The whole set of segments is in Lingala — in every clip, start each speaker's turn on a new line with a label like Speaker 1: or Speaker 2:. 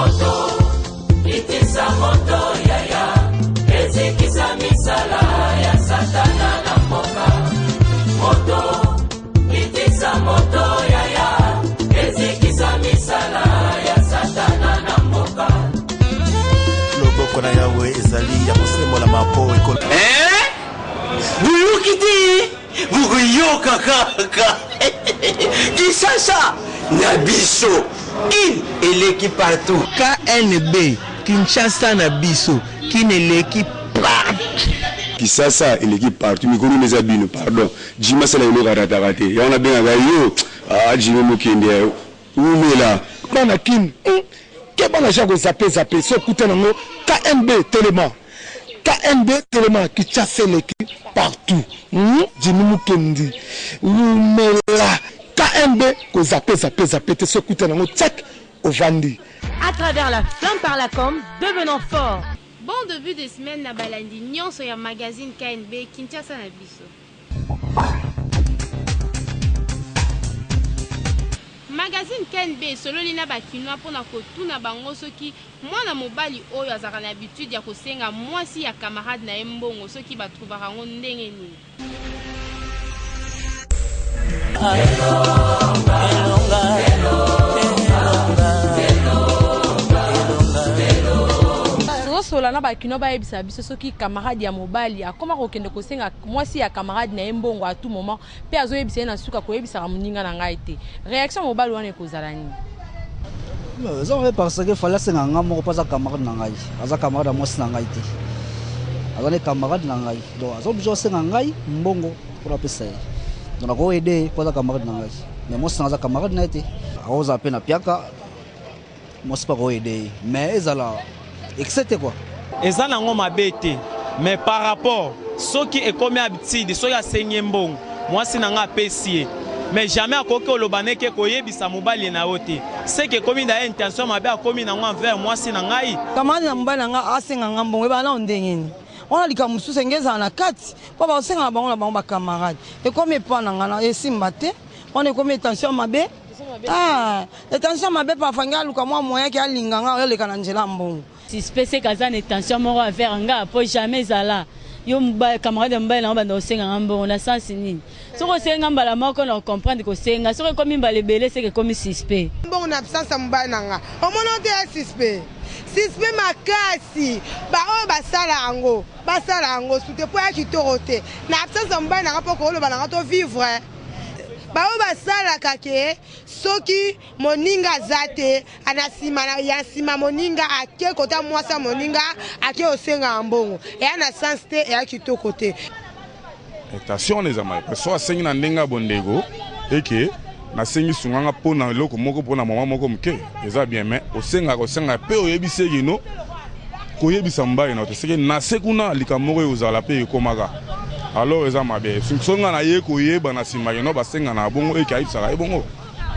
Speaker 1: Moto, itisa moto yaya, ezikisa misala ya satana na mboka. Moto, itisa moto yaya, ezikisa misala ya satana na mboka.
Speaker 2: Loboko na Yawe ezali ya kosembolama mpo ekolo.
Speaker 3: Eh? Boyoki te? Bokoyoka kaka. Kinshasa na biso. Kin eleki partout.
Speaker 4: KNB, Kinshasa na biso. Kin eleki partout.
Speaker 5: Kisasa eleki partout mikolo nde eza bino pardon Jimmy asala eloko arataka te yango nabengaka yo ah Jimmy Mukendi wumela.
Speaker 6: Bana kin hum keba na ja ko zappe zappe soki okuta na ngo KNB telema KNB telema Kinshasa eleki partout hum Jimmy Mukendi wumela KNB ko zappe zappe zappe te soki okuta na ngo tchak ovandi.
Speaker 7: À travers la flamme par la com, devenons forts!
Speaker 8: Bon debut de semaine na balandi nionso ya magazine KNB Kinshasa na biso. Magazine KNB esololi na ba kinois mpo na kotuna bango soki mwana mobali oyo azalaka na habitude ya kosenga mwasi ya camarade na ye mbongo soki ba trouvaka yango ndenge nini.
Speaker 9: Tozosola na ba kinois bayebisa biso soki camarade ya mobali akoma kokende kosenga mwasi ya camarade na ye mbongo à tout moment pe azoyebisa ye na suka koyebisaka moninga na ngai te. Reaction ya mobali wana ekozala nini?
Speaker 10: Eza mabe parce que fallait asenga nga moko po aza camarade na ngai. Aza camarade ya mwasi na ngai te. Aza nde camarade na ngai. Donc aza oblige asenga ngai mbongo po napesa ye. Donc nako aider ye po aza camarade na ngai. Mais mwasi na ngai aza camarade na ye te. Akozala pe na piaka. Mwasi pe ako aider ye mais ezala excès te quoi.
Speaker 11: Eza nango mabe te mais par rapport soki ekomi habitude soki asengi ye mbongo muasi na nga apesi ye mais jamais akoki koloba neke koyebisa mobali na yo te ce que ekomi daye intention mabe akomi nango envers muasi na ngai.
Speaker 12: Camarade na mobali na nga asenga nga mbongo ebanda nao ndenge nini? Wana likambo mosusu enge ezala na kati po bakosenga na bango na bango ba camarade ekomi epa na nga esimba te wana ekomi intention mabe. Ah, intention mabe parfois ngai aluka mwa moyen ke alinga nga oleka na nzela ya mbongo.
Speaker 13: Suspect seke aza na intention moko envers nga po jamais ezala yo mobali camarade ya mobali na nga obanda kosenga nga mbongo na sens nini? Soki osengi nga mbala moko na comprendre kosenga soki ekomi mbala ebele seke ekomi suspect.
Speaker 14: Mbongo na absence ya mobali na nga omoni yango te ya suspect suspect makasi ba oyo basala yango basala yango sute po ya kitoko te na absence ya mobali na nga po koloba na nga to vivre Baoyo basalaka ke soki moninga aza te na sima ya sima moninga ake kota mwasi ya moninga ake kosenga mbongo eya na sens te eya kitoko te.
Speaker 15: Tension wana eza mabe so asengi na ndenge ya bondeko eke nasengi sunga nga mpo na eloko moko mpo na mama moko moke eza bien mais osengaka osengaka mpe oyebisi ye kino koyebisa mobali na yo te seke na se kuna likambo moko ekozala mpe ekomaka alors eza mabe soki nga naye koyeba na nsima kino basengana bongo eke ayebisaka ye bongo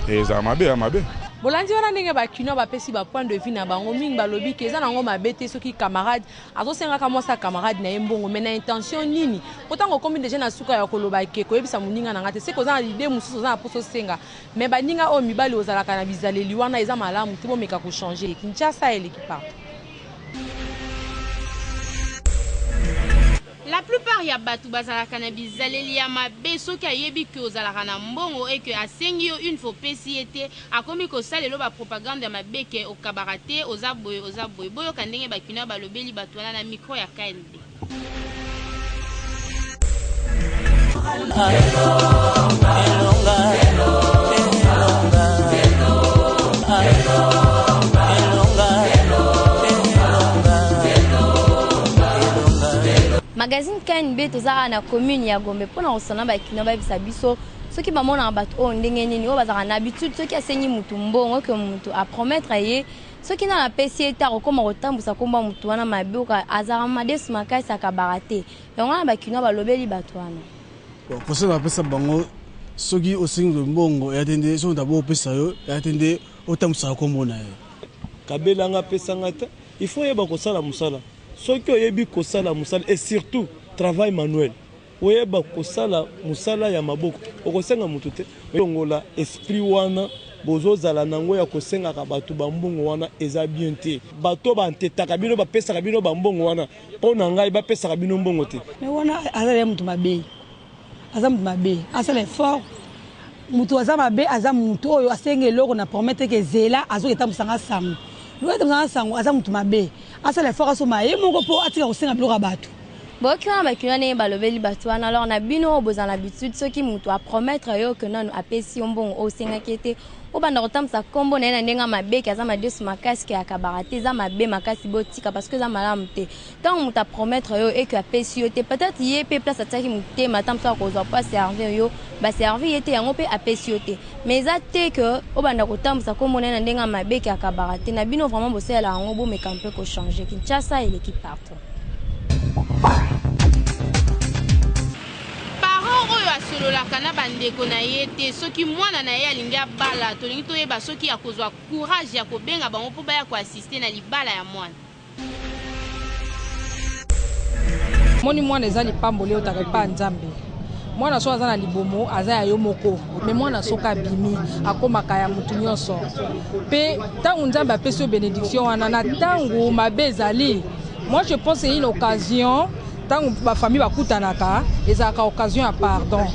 Speaker 15: ezala mabe ya mabe.
Speaker 9: Bolandi wana ndenge ba kinois bapesi ba point de vue na bango mingi balobi ke eza nango mabe te soki camarade azosengaka mwasi ya camarade na ye mbongo mais na intention nini po tango okomi dejà na suka ya koloba ke koyebisa moninga na nga te seke oza na idee mosusu oza na posa osenga Mais baninga oyo mibali ozalaka na bizaleli wana eza malamu te bomeka ko changer Kinshasa eleki partout.
Speaker 8: La plupart ya batu bazalaka na bizaleli ya mabe soki ayebi que ozalaka na mbongo et que asengi yo une fois opesi ye te akomi kosalelo ba propagande ya mabe que okabaka te oza boye oza boye boyoka ndenge ba kinois balobeli batu wana na micro ya KNB.
Speaker 16: Magazine KNB toza awa na commune ya Gombe pona kosana ba kinois bayebisa biso soki bamonaka bato oyo ndenge nini oyo bazalaka na habitude soki asengi mutu mbongo ke mutu a promettre ye Soki nanu apesi ye te akokoma kotambusa kombo ya mutu wana mabe oka azalaka madesu makasi akabaka te yango wana ba kinois balobeli batu wana.
Speaker 17: Bon conseil na pesa bango soki osengi moto mbongo eya te nde soki moto aboyi kopesa yo eya te nde otambusaka kombo na ye.
Speaker 18: Kabela nga pesa nga te il faut oyeba kosala musala soki oyebi kosala musala et surtout travail manuel oyeba kosala musala ya maboko okosenga mutu te longola esprit wana. bozozala nango ya kosengaka bato bambongo wana eza bien te. Bato bantetaka bino bapesaka bino bambongo wana, mpo na ngai bapesaka bino mbongo te.
Speaker 19: Mais wana aza ye mutu mabe, aza mutu mabe, asala effort. Mutu aza mabe aza mutu oyo asengi eloko na promettre ke zela azoki etambwisa nga sango. Lokola etambwisa nga sango aza mutu mabe, asala effort asomba ye moko po atika kosenga biloko ya batu.
Speaker 16: Boyoki wana ba kinois ndenge balobeli batu wana alors na bino oyo bozala na habitude soki mutu a promettre yo que nanu apesi yo mbongo oyo osengaki ye te obanda kotambwisa kombo na ye na ndenge ya mabe ke aza madesu makasi ke akabaka te eza mabe makasi botika parce que eza malamu te tango mutu a promettre yo et que apesi yo te peut etre ye pe place atiaki motema ata mosusu akozwa po a servir yo ba servir ye te yango pe apesi yo te mais eza te que obanda kotambwisa kombo na ye na ndenge ya mabe ke akabaka te na bino vraiment bosalela yango bomeka mpe ko changer Kinshasa eleki partout.
Speaker 8: Parent oyo asololaka na ba ndeko na ye te soki mwana na ye alingi abala tolingi toyeba soki akozwa courage ya kobenga bango mpo baya ko assister na libala ya mwana.
Speaker 20: Moni mwana eza lipamboli eutaka epa Nzambe. Mwana soki aza na libumu aza ya yo moko, me mwana soki abimi akomaka ya mutu nyonso. Pe ntango Nzambe apesi yo benediction wana na ntango mabe ezali, moi je pense c'est une occasion ntango bafamille bakutanaka ezalaka occasion ya pardon.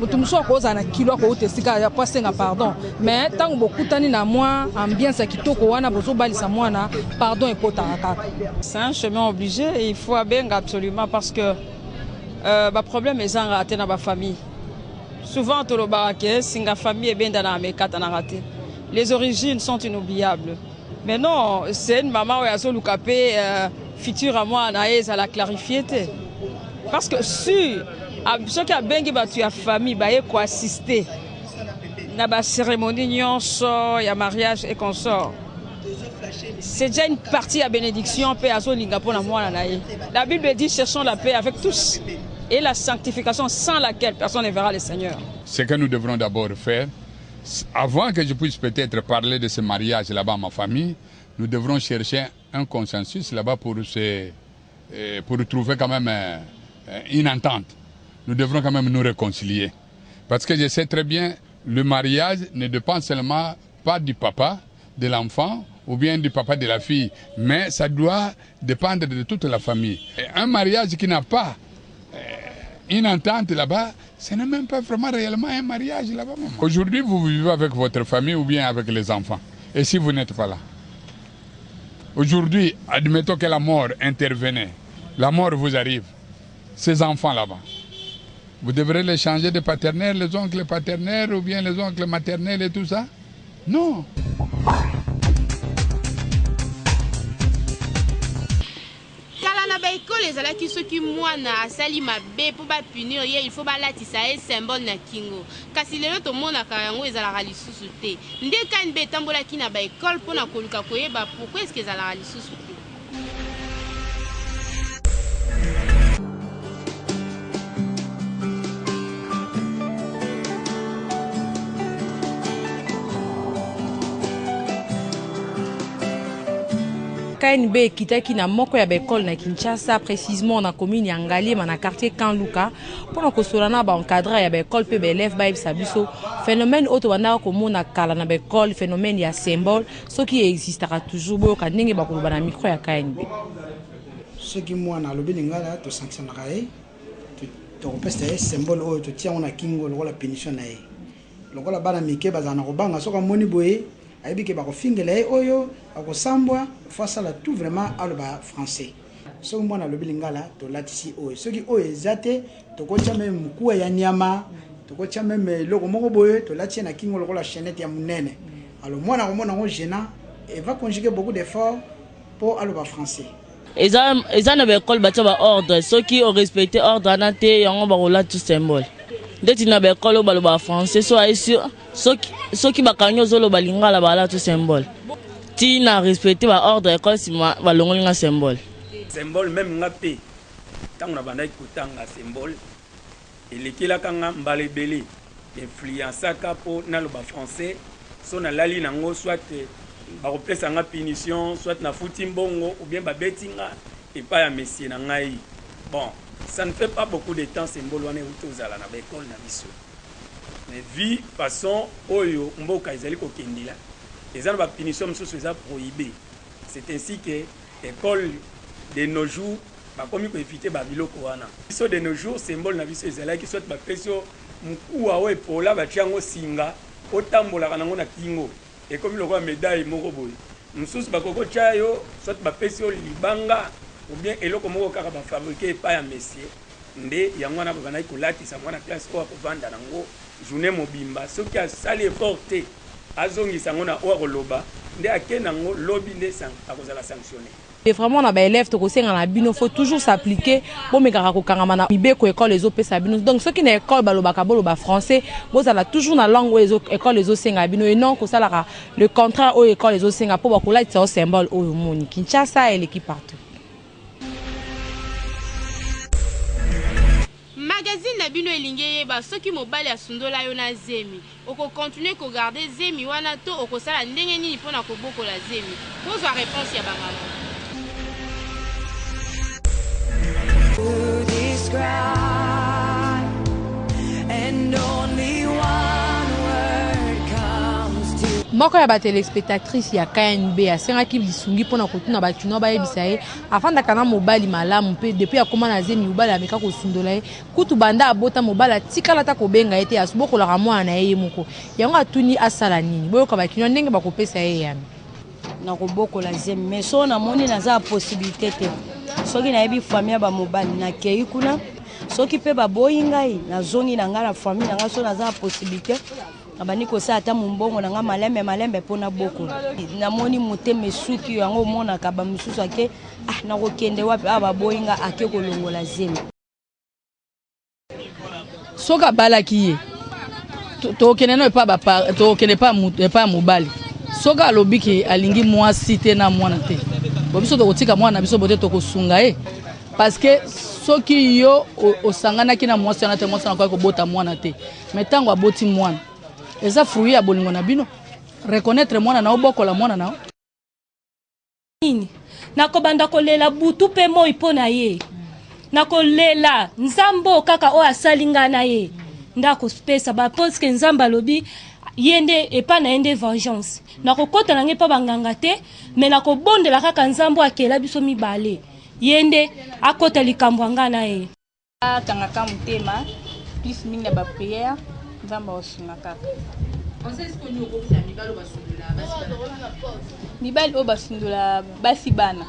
Speaker 20: Moto mosusu akozala na kilo akouta esika po asenga pardon, mais ntango bokutani na mwa ambiance ya kitoko wana bozobalisa mwana, pardon ekotaka kaka.
Speaker 21: C'est un chemin obligé, il faut abenga absolument parce que euh, ba problème ezanga te na ba famille. Souvent tolobaka ke singa famille ebendanaka mais ekatanaka te. Les origines sont inoubliables. Mais non, c'est une maman oyo azoluka pe euh, futur ya mwana na ye ezala clarifier te. Parce que si soki abengi bato ya famille baye koassister na ba cérémonie nyonso ya mariage et consort c'est déjà une partie ya bénédiction mpe azolinga mpo na mwana na ye. La Bible dit cherchons la paix avec tous et la sanctification sans laquelle personne ne verra le Seigneur.
Speaker 22: Ce que nous devrons d'abord faire, avant que je puisse peut-être parler de ce mariage là-bas à ma famille, nous devrons chercher un consensus là-bas pour, se, pour trouver quand même une entente. Nous devrons quand même nous réconcilier. Parce que je sais très bien, le mariage ne dépend seulement pas du papa de l'enfant ou bien du papa de la fille, mais ça doit dépendre de toute la famille. Et un mariage qui n'a pas une entente là-bas, ce n'est même pas vraiment réellement un mariage là-bas. Aujourd'hui, vous vivez avec votre famille ou bien avec les enfants. Et si vous n'êtes pas là Aujourd'hui, admettons que la mort intervenait. La mort vous arrive. Ces enfants là-bas, vous devrez les changer de paternel, les oncles paternels ou bien les oncles maternels et tout ça Non.
Speaker 8: Kala na ba ecole ezalaki soki mwana asali mabe po ba punir ye il faut balatisa ye symbole na kingo kasi lelo tomonaka yango ezalaka lisusu te nde KNB etambolaki na ba ecole pona koluka koyeba pourquoi est ce que ezalaka lisusu te.
Speaker 9: KNB ekitaki na moko ya ba ecole na Kinshasa, precisement na commune ya Ngaliema na quartier Camp Luka mpo na kosolola na ba encadreurs ya ba ecole mpe ba elèves bayebisa biso phenomène oyo tobandaka komona kala na ba ecole, phenomène ya symbole soki e existaka toujours. Boyoka ndenge bakoloba na micro ya KNB.
Speaker 23: Soki mwana alobi lingala to sanctionnaka ye, tokopesa ye symbole oyo totia yango na kingo lokola punition na ye. Lokola bana mike bazala na kobanga, soki amoni boye ayebi ke bakofingela ye oyo akosambwa, faut asala tout vraiment aloba français. Soki mwana alobi lingala tolatisi oyo, soki oyo eza te tokotia meme mukuwa ya nyama, tokotia meme eloko moko boye tolatisi ye na kingo lokola chainette ya munene. Alors mwana akomona yango genant et va conjuguer beaucoup d'efforts po aloba français.
Speaker 24: Eza eza na ba ecole batia ba ordre soki o respecte ordre wana te yango bakolati symbole ndeti na ba ecole oyo balobaka français so ayesi soki soki bakangi ozoloba lingala balati symbole ti na respecte ba ordre ya ecole nsima balongoli nga symbole.
Speaker 25: Symbole meme nga pe tango na bandaki kotanga symbole elekelaka nga mbala ebele influencaka po naloba français so nalali nango soit bakopesa nga punition soit nafuti mbongo ou bien babeti nga epai ya monsieur na ngai bon ça ne fait pas beaucoup de temps symbole wana euti ozala na ba ecole na biso. Mais vu façon oyo mboka ezali kokendela, eza na ba punitions mosusu eza prohibe. C'est ainsi que ecole de nos jours bakomi ko eviter ba biloko wana. Biso de nos jours symbole na biso ezalaki soit bapesi yo mokuwa oyo epola batie yango singa otambolaka nango na kingo ekomi lokola medaille moko boye. Mosusu bakoki kotia yo soit bapesi yo libanga ou bien eloko moko kaka ba fabriquer epai ya monsieur nde yango wana babandaki kolatisa mwana classe oyo akovanda nango journee mobimba soki asali effort te azongisa yango na oyo akoloba nde ake nango lobi nde akozala sanctionne.
Speaker 9: Et vraiment na ba elèves tokosenga na bino faut toujours s'appliquer bomekaka kokangama na mibeko école ezopesa bino donc soki na école balobaka boloba français bozala toujours na langue oyo école ezosenga bino et non kosalaka le contraire oyo école ezosenga mpo bakolatisa yo symbole oyo omoni Kinshasa eleki partout.
Speaker 8: Magazine na bino elingi eyeba soki mobali asundola yo na zemi, oko continuer ko garder zemi wana to okosala ndenge nini pona kobokola zemi? Bozwa reponse ya ba maman.
Speaker 9: Moko ya ba telespectatrices ya KNB asengaki lisungi mpo na kotuna ba kinois bayebisa ye Afandaka na mobali malamu mpe depuis akoma na zemi mobali ameka kosundola ye kutu banda abota mobali atikala ata kobenga ye te asbokolaka mwana na ye ye moko yango atuni asala nini boyoka ba kinois ndenge bakopesa ye eyano.
Speaker 1: Nakobokola zemi mais soki namoni naza na possibilite te soki nayebi famille ya ba mobali nakeyi kuna soki pe baboyi ngai nazongi na ngai na famille na ngai soki naza na possibilite Nabandi kosala ata mombongo na nga malembe malembe mpo nabokola. Namoni motema esuki yango omonaka ba mosusu ake ah nakokende wapi awa baboyi nga ake kolongola zemi.
Speaker 2: Soki abalaki ye tokende no epa ba tokende epa epa ya mobali soki alobi ke alingi mwasi te na mwana te bo biso tokotika mwana na biso bote tokosunga ye parce que soki yo osanganaki na mwasi wana te mwasi wana akoki kobota mwana te Mais tango aboti mwana eza fruit ya bolingo na bino. Reconnaitre mwana na yo, bokola mwana na yo.
Speaker 3: Nini? Nakobanda kolela butu mpe moi mpo na ye. Nakolela Nzambe oyo kaka oyo asali ngai na ye nde akopesa ba parce que Nzambe alobi ye nde epa na ye nde vengeance. Nakokota na ngai epa banganga te mais nakobondela kaka Nzambe oyo akela biso mibale ye nde akota likambo ya ngai na ye.
Speaker 4: Akangaka motema plus mingi na ba prière nzambe akosunga kaka. Mibali oyo basundola basi bana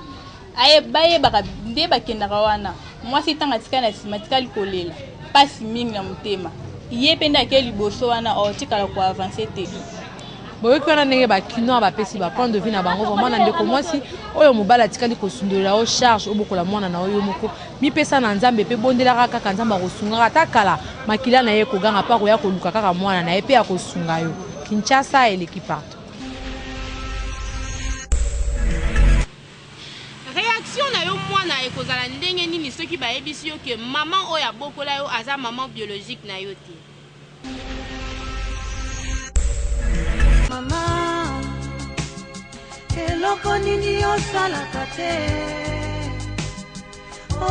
Speaker 4: bayebaka nde bakendaka wana mwasi ntango atikali na nsima atikali kolela mpasi mingi na motema ye mpe nde ake liboso wana otikala koavanse te.
Speaker 9: Boyoki wana ndenge ba kinois bapesi ba point de vue na bango vraiment na ndeko mwasi oyo mobali atikali kosundolela yo charge obokola mwana na yo yo moko mipesa na Nzambe pe bondelaka kaka Nzambe akosungaka ata kala makila na ye ekoganga pe akoya koluka kaka mwana na ye pe akosunga yo Kinshasa eleki partout.
Speaker 8: Reaction na yo mwana ekozala ndenge nini soki bayebisi yo que maman oyo abokola yo aza maman biologique na yo te?
Speaker 5: Mama, eloko nini osalaka te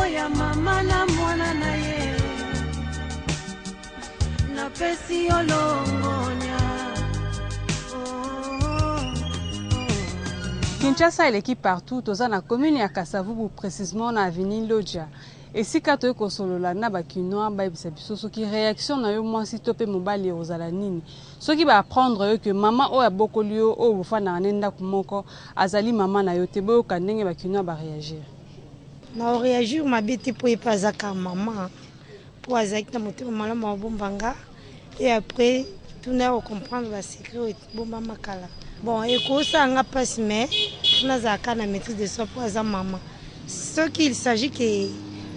Speaker 5: oya mama na mwana na ye napesi yo longonya
Speaker 26: Kinshasa eleki partout, toza na commune ya Kasavubu precisement na avenue Lodja. Esika toye kosolola na ba kinois bayebisa biso soki reaction na yo mwasi to pe mobali ekozala nini soki ba apprendre yo que mama oyo abokoli yo oyo bofandaka ne ndaku moko azali mama na yo te boyoka ndenge ba kinois ba reagir.
Speaker 27: Nako reagir mabe te po ye pe aza kaka maman po azalaki na motema malamu ya kobomba nga et après tout naya ko comprendre ba secret oyo ebombama kala bon ekosala nga pasi mais faut nazala kaka na maitrise de soi po aza maman soki il s'agit que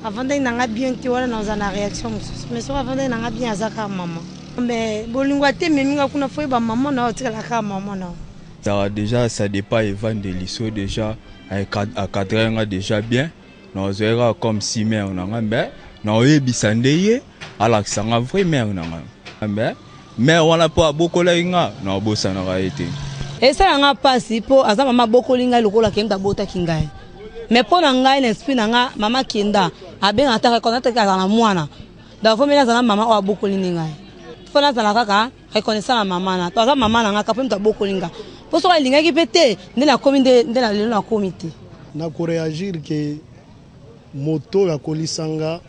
Speaker 27: avandaki na nga bien te wana nakozala na reaction mosusu mais soki avandaki na nga bien aza kaka maman mais bolingo ata ememi nga kuna faut oyeba maman na yo atikala kaka maman na yo.
Speaker 28: Ezalaka dejà ça depend evandeli soki dejà a cadrer nga dejà bien Nazwa ye kaka comme si mère na nga mais nakoyebisa nde ye alakisa nga vrai mère na nga mais mère wana po abokolaki nga nakobosanaka ye te.
Speaker 19: Esala nga pasi po aza mama abokoli ngai lokola kenda abotaki ngai mais po na ngai na esprit na nga mama kenda abengaka ata reconnaître ke azala na mwana donc vaut mieux nazala na mama oyo abokoli nde ngai. Faut nazala kaka reconnaissant na mama na to aza mama na nga kaka mpe moto abokoli nga mpo soki alingaki mpe te nde nakomi nde nde na lelo nakomi te.
Speaker 6: Na ko reagir que moto oyo akolisa nga,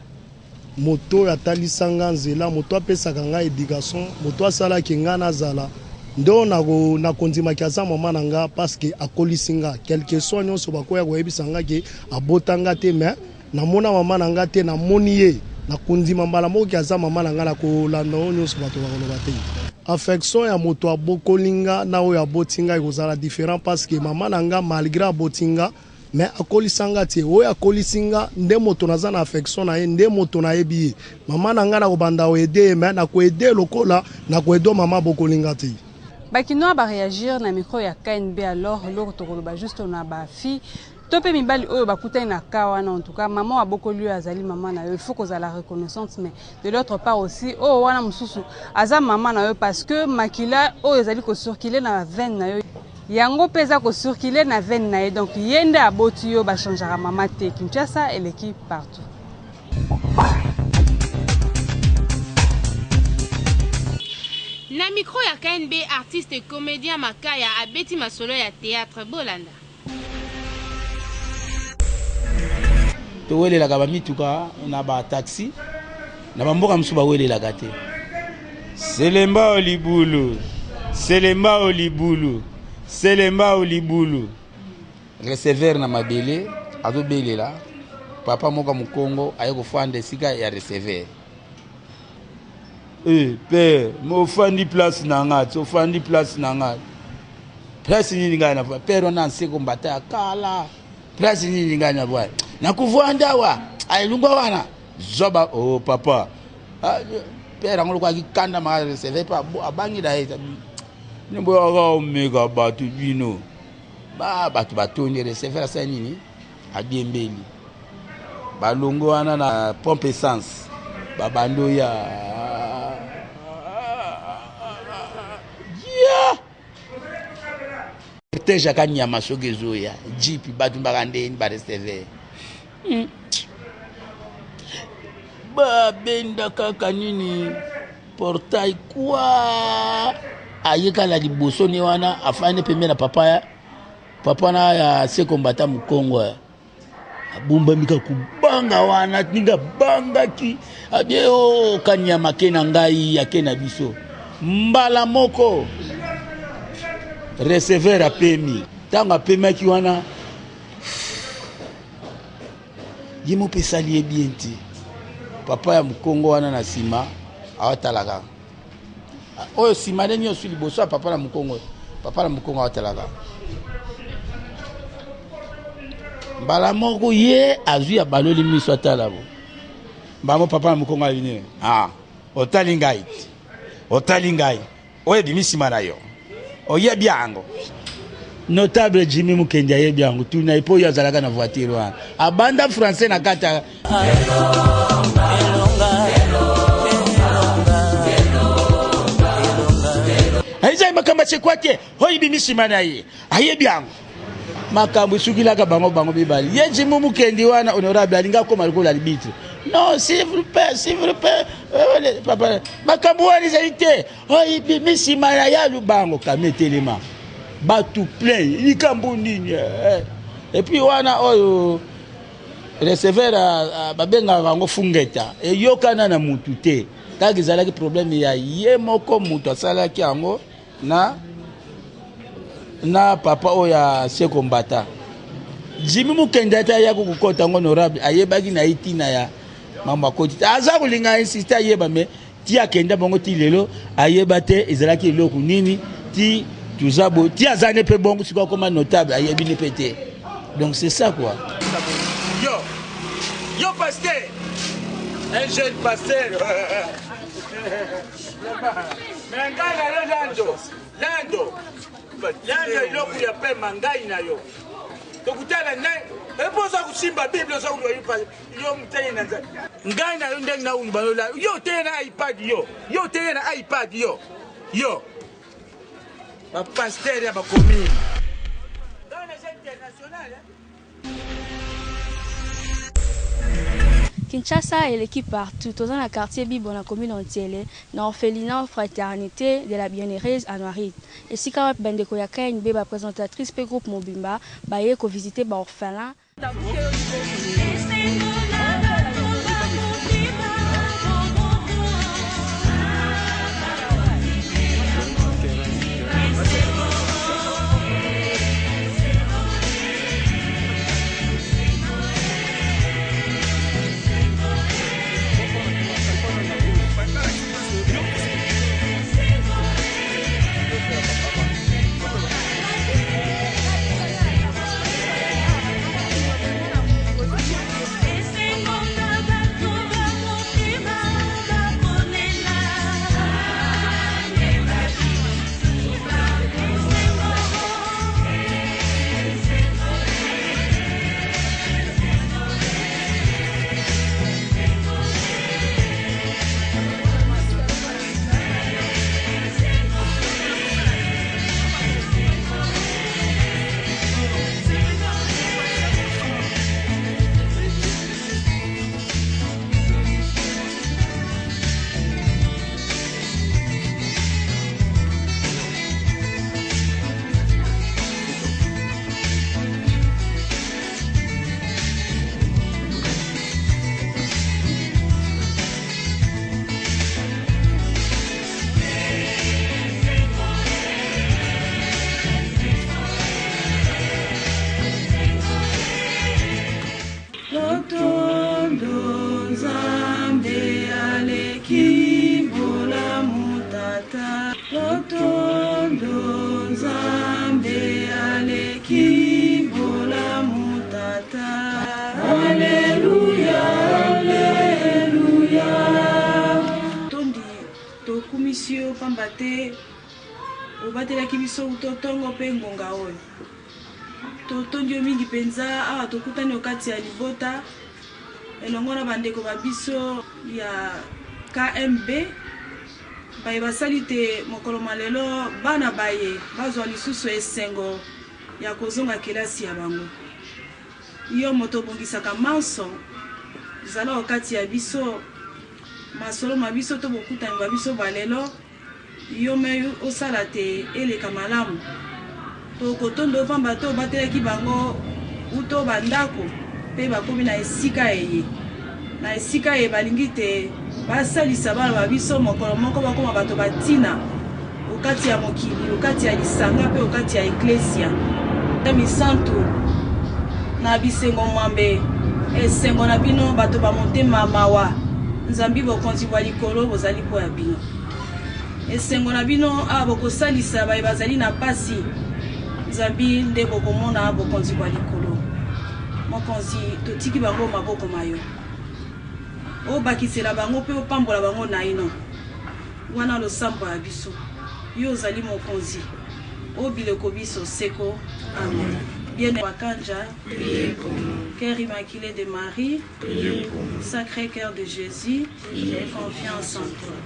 Speaker 6: moto oyo atalisa nga nzela, moto apesaka nga education, moto asala que nga nazala nde oyo nako nakondima que aza mama na nga parce que akolisi nga quelque soit nionso bakoya koyebisa nga que abota nga te mais Namona mama na nga te, namoni ye, nakondima mbala moko ke aza mama na nga, nakolanda oyo nionso bato bakoloba te. Affection ya moto abokoli nga na oyo aboti nga ekozala different parce que mama na nga malgre aboti nga mais akolisa nga te, oyo akolisi nga nde moto naza na affection na ye, nde moto nayebi ye. Mama na nga nakobanda ko aider ye mais nako aider ye lokola nako aider mama abokoli nga te.
Speaker 26: Ba kinois ba reagir na micro ya KNB alors eloko tokoloba juste na ba filles To pe mibali oyo bakutani na cas wana en tout cas maman abokoli yo azali maman na yo il faut kozala reconnaissante mais de l'autre part aussi oyo wana mosusu aza maman na yo parce que makila oyo ezali ko circuler na veine na yo yango pe eza ko circuler na veine na ye donc ye nde aboti yo ba changeaka maman te Kinshasa eleki partout.
Speaker 8: Na micro ya KNB, artiste comedien Makaya abeti masolo ya theatre. Bolanda.
Speaker 7: Towelelaka ba mituka na ba taxi na ba mboka mosusu bawelelaka te. Selembao libulu, selembao libulu, selembao libulu. Receveur na mabele azobelela papa moko ya mokongo aye kofanda esika ya receveur. Eh père, mais ofandi place na nga, ti ofandi place na nga. Place nini ngai na père wana anseko mbata ya kala. Place nini ngai na voix. Na kuvanda awa, alungwa wana. Zoba oh papa. Ah, père yango lokola kikanda ma recevait pas abangi na ye. Bino boyaka omeka bato bino. Ba bato batondi receveur asali nini? Adiembeli. Balongo wana na pompe essence babandi oya yeah! cortège aka nyama soki ezoya jeep bato mbaka ndeni barecever hmm. babenda kaka nini portail kwa ayekala liboso ne wana afandi pembe na papa papa na ya seko mbata mokongo abombami kaka kobanga wana ndenge abangaki abie o oh, kanyama ke na ngai ake na biso mbala moko receveur apemi ntango apemaki wana ye moko esali ye bien te papa ya mokongo wana na nsima awatalaka oyo nsima nde nyonso liboso ya papa na mokongo papa na mokongo atalaka mbala moko ye azwi abaloli miso atala bo bango papa na mokongo abi nini ah, otali ngai te otali ngai oyo ebimi nsima na yo oyebi yango notable jimmy mukendi ayebi yango tuna ye mpo oyo azalaka na voiture wana abanda français na kati ya ezali makambo asekwa te oyo ebimi nsima na ye ayebi yango makambo esukilaka bango bango mibale ye jimmy mukendi wana honorable alingi akoma lokola arbitre non s'il vous plaît s'il vous plaît euh, papa makambo wana ezali te oyo ebimi nsima na ya lubango kami etelema bato plein likambo nini eh. epuis wana oyo receveur ah, ah, babengaka yango fungeta eyokana na mutu te kaka ezalaki problème ya ye moko mutu asalaki yango na na papa oyo ya seko mbata jimi mukende ata ayaki kokota yango honorable ayebaki na ye ntina ya mambo akoti te aza kolinga insiste ayeba me ti akenda bongo ti lelo ayeba te ezalaki eloko nini ti toza boye ti aza ne mpe bongo sikoyo akoma notable ayebi ne mpe te donc c'est ça quoi yo yo pasteur un jeune pasteur me ngai na yo lando lando lando eloko ya pema ngai na yo tokutana ne epo oza kosimba bible oza koloba yo moteye na nzambe ngai na yo ndenge na uluba yo yo oteye na ipad yo yo oteye na ipad yo yo bapaster ya bakomini ngai naza international eh?
Speaker 16: Kinshasa eleki partout toza na quartier Bibo na commune ya N'sele na orphelinat Fraternite de la Bienheureuse Anuarite esika wapi ba ndeko ya KNB ba presentatrice pe groupe mobimba baye ko visiter ba orphelins.
Speaker 10: Totondo Nzambe aleki bolamu Tata. Totondo Nzambe aleki bolamu Tata. Alleluia, alleluia.
Speaker 11: Tondi tokumisi yo pamba te obatelaki biso uto ntongo mpe ngonga oyo. Totondi yo mingi mpenza awa tokutani okati ya libota elongo na bandeko ba biso ya KMB baye basali te mokolo mwa lelo bana baye bazwa lisusu esengo ya kozonga kelasi ya bango. Yo moto obongisaka manso, zala okati ya biso, masolo ma biso to bokutani bwa biso bwa lelo. Yo mei osala te eleka malamu. Tokotondo yo pamba te obatelaki bango uto ba ndako mpe bakomi na esika eye. Na esika eye balingi te basalisa bana ba biso mokolo moko bakoma bato ba ntina okati ya mokili, okati ya lisanga mpe okati ya eklesia. Misantu na bisengo mwambe, esengo na bino bato ba motema mawa, zambi bokonzi bwa likolo bozali mpo ya bino. Esengo na bino awa bokosalisa baye bazali na pasi, zambi nde bokomona bokonzi bwa likolo. Mokonzi, totiki bango o maboko ma yo. Obakisela bango mpe opambola bango naino. Wana losambo ya biso. Yo ozali Mokonzi o bileko biso seko. Amen. Bien Bakanja, Cœur Immaculé de Marie, Sacré Cœur de Jésus, j'ai confiance en toi.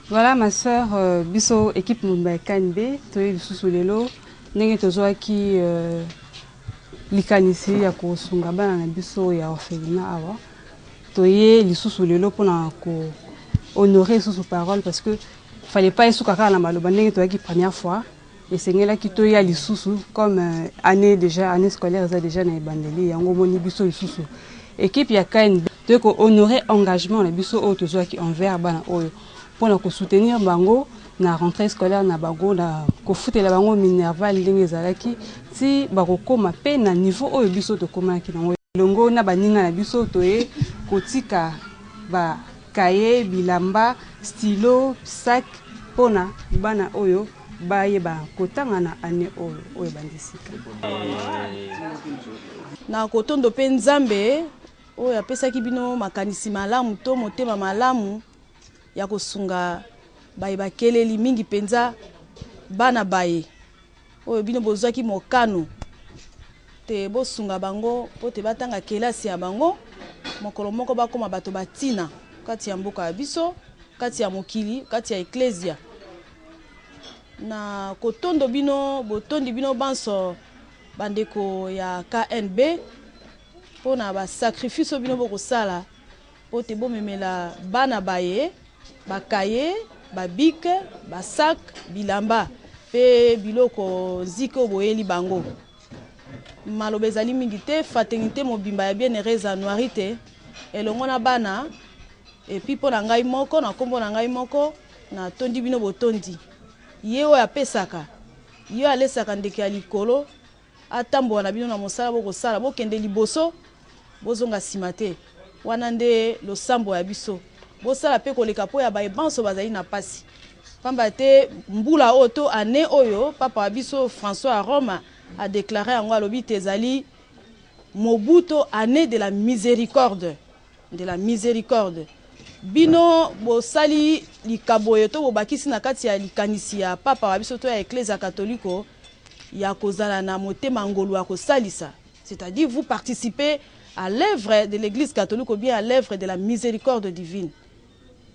Speaker 26: Voilà ma sœur, euh, biso équipe mobimba ya KNB toye lisusu lelo ndenge tozwaki euh, likanisi ya kosunga bana na biso ya orphelinat awa toye lisusu lelo mpona ko honorer lisusu parole parce que fallait pas esuka kaka na maloba ndenge toyaki première fois Esengelaki toya lisusu comme annee dejà annee scolaire eza dejà na ebandeli yango omoni biso lisusu equipe ya KNB toye ko honorer engagement na biso oyo tozwaki envers bana oyo pona ko soutenir bango na rentree scolaire na bango na kofutela bango minerval ndenge ezalaki ti bakokoma pe na niveau oyo biso tokomaki nango elongo na baninga na biso toye kotika ba cahier, bilamba, stylo, sac pona bana oyo bayeba kotanga na annee oyo oyo ebandi sika.
Speaker 11: Na kotondo mpe Nzambe oyo apesaki bino makanisi malamu to motema malamu ya kosunga baye bakeleli, mingi mpenza bana baye oyo bino bozwaki mokano te bosunga bango mpo te batanga kelasi ya bango, mokolo moko bakoma bato ba ntina kati ya mboka ya biso, kati ya mokili, kati ya eklezia. Na kotondo bino, botondi bino banso. Bandeko ya KNB mpo na ba sacrifice oyo bino bokosala mpo te bomemela bana baye ba cahier, ba bic, ba sac, bilamba mpe biloko nzike oyo boyeli bango. Maloba ezali mingi te, fraternite mobimba ya Bienheureuse Anuarite elongo na bana et puis mpo na ngai moko, na nkombo na ngai moko, natondi bino botondi. Ye oyo apesaka, ye oyo alesaka ndeke ya likolo, atambola na bino na mosala bokosala. Bokende liboso, bozonga sima te. Wana nde losambo ya biso. Bosala mpe koleka mpo ya baye banso bazali na mpasi. Pamba te mbula oyo to annee oyo, Papa wa biso François ya Rome a declarer yango, alobi te ezali mobu to annee de la misericorde. De la misericorde. Bino bosali likabo oyo to bobakisi na kati ya likanisi ya Papa wa biso to ya Eklezia Katoliko ya kozala na motema ngolu ya kosalisa, c'est-à-dire vous participez à l'œuvre de l'Eglise catholique ou bien à l'œuvre de la misericorde divine.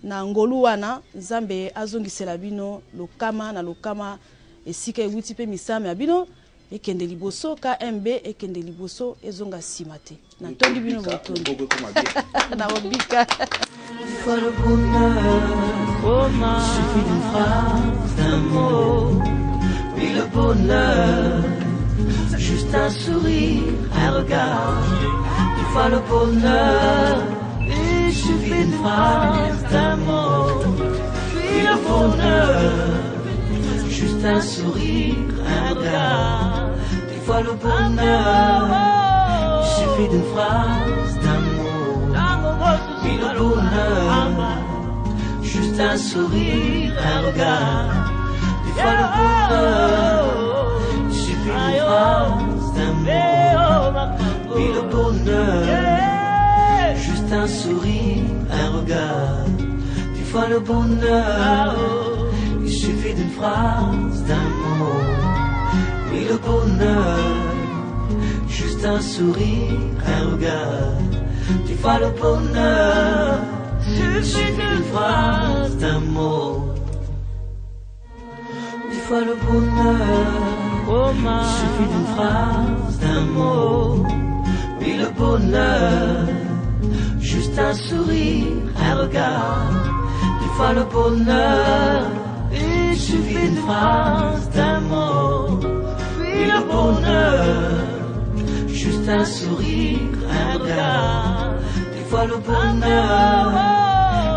Speaker 11: Na ngolu wana, Nzambe azongisela bino lokama na lokama esika ewuti mpe misala mya bino ekende liboso, KMB ekende liboso, ezonga sima te. Natondi bino botondi. Nakobika.
Speaker 10: Fois le bonheur, il suffit d'une phrase, d'un mot. Puis le bonheur, juste un sourire, un regard. Des fois le bonheur, il suffit d'une phrase, d'un mot. Puis le bonheur, juste un sourire, un regard. Des fois le bonheur, il suffit d'une phrase, d'un mot. Puis le bonheur, juste un sourire, un regard. Des fois le bonheur, il suffit d'une phrase, d'un mot. Puis le bonheur, juste un sourire, un regard. Des fois le bonheur, il suffit d'une phrase, d'un mot. Puis le bonheur, juste un sourire, un regard. Des fois le bonheur, il suffit d'une phrase, d'un mot. Des fois le bonheur, il suffit d'une phrase, d'un mot. Puis le bonheur, juste un sourire, un regard. Des fois le bonheur, il suffit d'une phrase, d'un mot. Puis le bonheur, juste un sourire, un regard. Des fois le bonheur,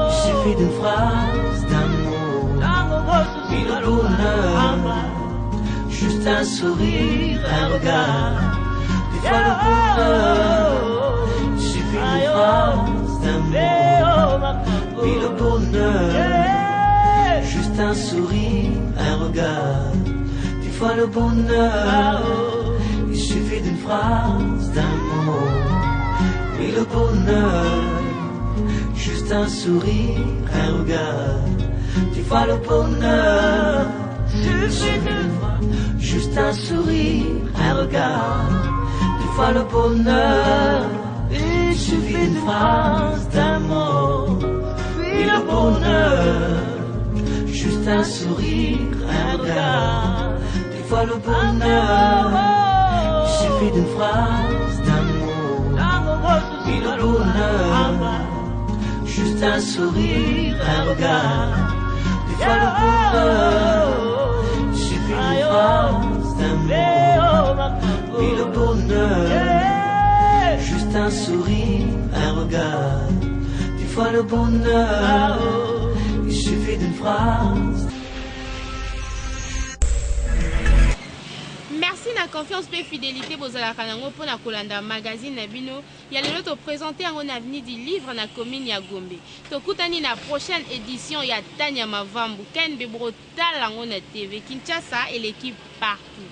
Speaker 10: il suffit d'une phrase, d'un mot. Puis le bonheur, juste un sourire, un regard. Des fois le bonheur, il suffit d'une phrase, d'un mot. Puis le bonheur, juste un sourire, un regard. Des fois le bonheur, il suffit d'une phrase, d'un mot. Puis le bonheur, juste un sourire, un regard. Des fois le bonheur, suffit d'une phrase, juste un sourire, un regard. Des fois le bonheur, il suffit d'une phrase, d'un mot. Puis le bonheur, juste un sourire, un regard. Des fois le bonheur, il suffit d'une phrase, d'un mot. Puis le bonheur, juste un sourire, un regard. Des fois le bonheur, il suffit d'une phrase, d'un mot. Puis le bonheur, juste un sourire, un regard. Des fois le bonheur, il suffit d'une phrase.
Speaker 8: Merci na confiance pe fidelite bozalaka nango pona kolanda magazine na bino ya lelo. To presenter yango na avenue du livre na commune ya Gombe. Tokutani na prochaine edition ya Tanya Mavambu KNB, bokotala yango na TV Kinshasa eleki partout.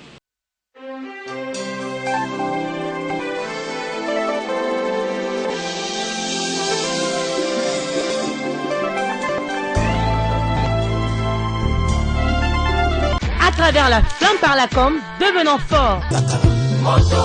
Speaker 12: À travers la flamme par la com, devenant fort.
Speaker 10: Moto,